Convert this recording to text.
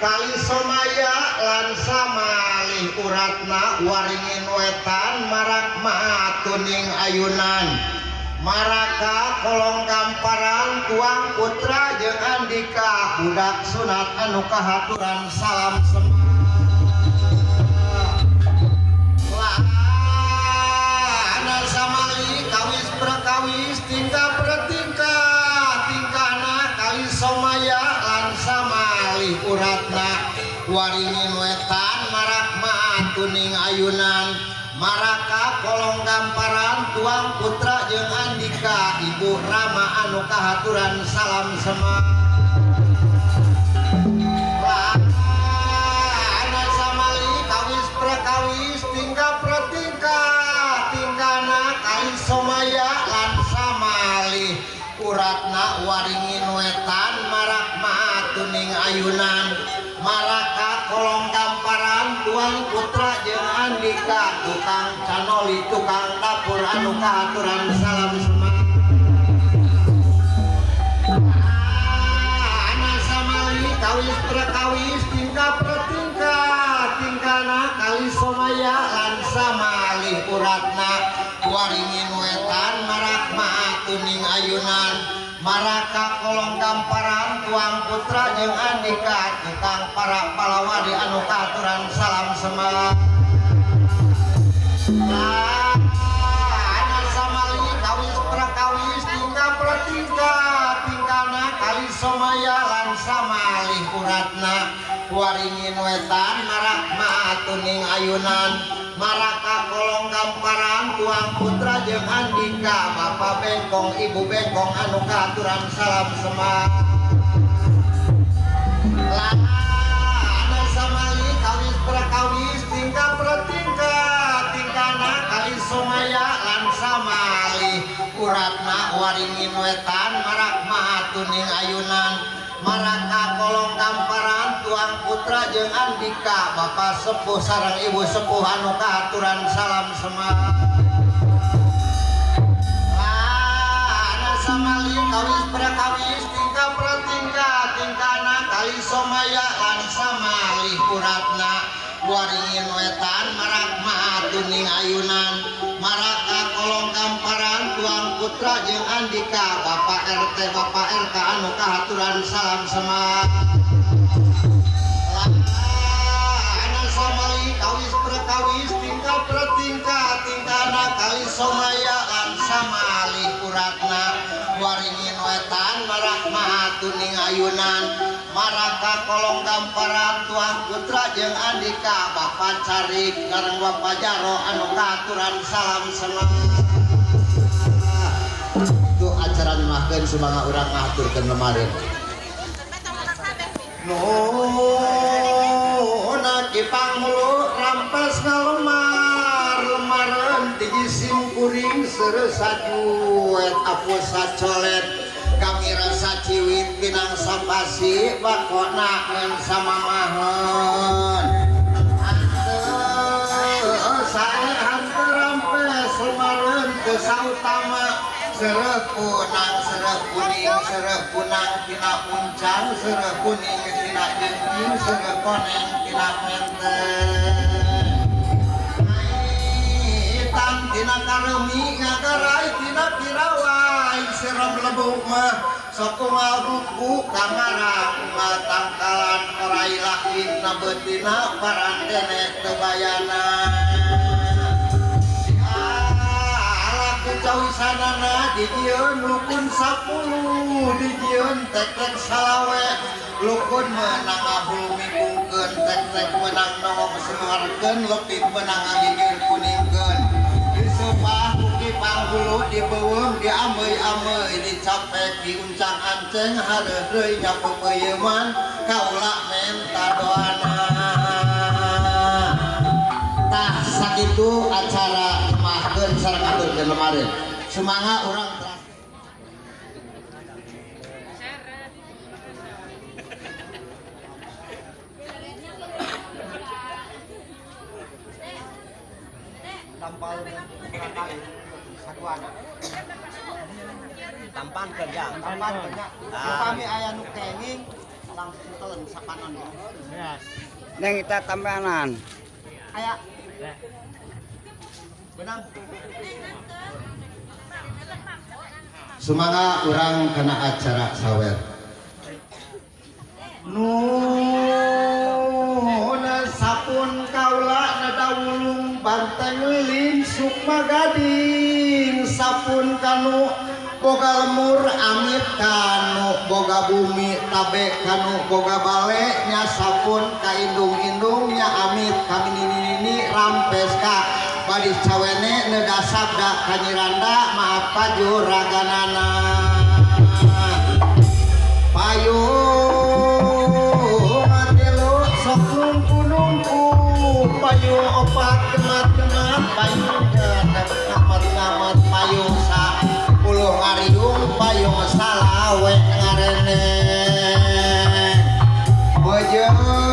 Kali Somaya lan samalih uratna Waringin Wetan marak matuning ayunan. Maraka kolong gamparan tuang putra jeung Andika budak sunat anu kahaturan salam semua. Lana samali kawis prakawis tingkah pertingkah tingkahna kali Somaya lan samalih uratna Waringin Wetan marak matuning ayunan. Maraka kolong gamparan tuang putra jeung Andika ibu Rama anu kahaturan salam semua. Lana samali kawis prakawis tingkah pratingkah tingkahna kali Somaya lan samalih uratna Waringin Wetan marak matuning ayunan. Maraka kolong gamparan tuang putra jeung Andika tukang canoli tukang dapur anu kahaturan salam semua. Ana samali kawis prakawis tingkah pratingkah tingkahna kali Somaya lan samalih uratna Waringin Wetan marak matuning ayunan. Maraka kolong gamparan tuang putra jeung Andika tukang para palawadi anu kahaturan salam semua. Ana samali kawis prakawis tingkah pratingkah tingkahna kali Somaya lan samalih uratna Waringin Wetan marak matuning ayunan. Maraka kolong gamparan tuang putra jeung Andika bapak bengkong ibu bengkong anu kahaturan salam semua. Lana samali kawis prakawis tingkah pratingkah tingkahna kali Somaya lan samalih uratna Waringin Wetan marak matuning ayunan. Maraka kolong gamparan tuang putra jeung Andika bapak sepuh sareng ibu sepuh anu kahaturan salam semua. Lana samali kawis prakawis tingkah pratingkah tingkahna kali Somaya lan samalih uratna Waringin Wetan marak matuning ayunan. Maraka kolong gamparan tuang putra jeung Andika bapak RT bapak RK anu kahaturan salam semua. Lana samali kawis prakawis tingkah pratingkah tingkahna kali Somaya lan samalih uratna Waringin Wetan marak matuning ayunan. Maraka kolong gamparan tuang putra jeung Andika bapak Carik sareng bapak Jaro anu kahaturan salam semua. Itu acara nyemahkeun sumangga urang ngahaturkeun lemareun. Nona ki panghulu rampes ngalemar lemareun ti jisim kuring seureuh sajuet apus sacolet kami rasa ciwit pinang sapasi bakona ngan samamaheun. Hanteu sae hanteu rampes lemareun teu sautama seureuh kunang seureuh kuning seureuh kunang tina uncang seureuh kuning tina jengking seureuh koneng tina menteng Aitan tina karemi ngagarai tina kirawai siram lebuk mah sok unggal buku kamara unggal tangkalan orai laki na betina parandene teu bayana. Cawisanana dijieun lukun 10 dijieun tek-tek salawe lukun meunang ngahulumikungkeun tek-tek meunang nongok semarkeun lepit meunang ngagigir kuningkeun disupah ku ki panghulu dibeuweung diameuy-ameuy dicapek diuncang-anceng hareureui nya pepeuyeman kaula menta doana. Tah sakitu acara nyemahkeun sareng ngaturkeun lemareun. Sumangga urang teras. Tampal kali saduana. Tampan kerja. Tampan kerja. Upami aya nu kenging Langsung telen sapanon. Neng kita tambahan. Aya. Benang. Sumangga urang kana acara sawer. Nuhun sapun kaula nadawulung banteng lilin sukma gading sapun kanu boga lemur amit kanu boga bumi tabe kanu boga bale nya sapun ka indung-indung nya amit kami nini-nini rampes ka badis cawene neda sabda kanyiranda maaf pajuraganana payung tilu sok nungku-nungku payung opat gemat-gemat payung genep ngamet-ngamet payung 10 ngariung payung salawe ngareneng beujeung.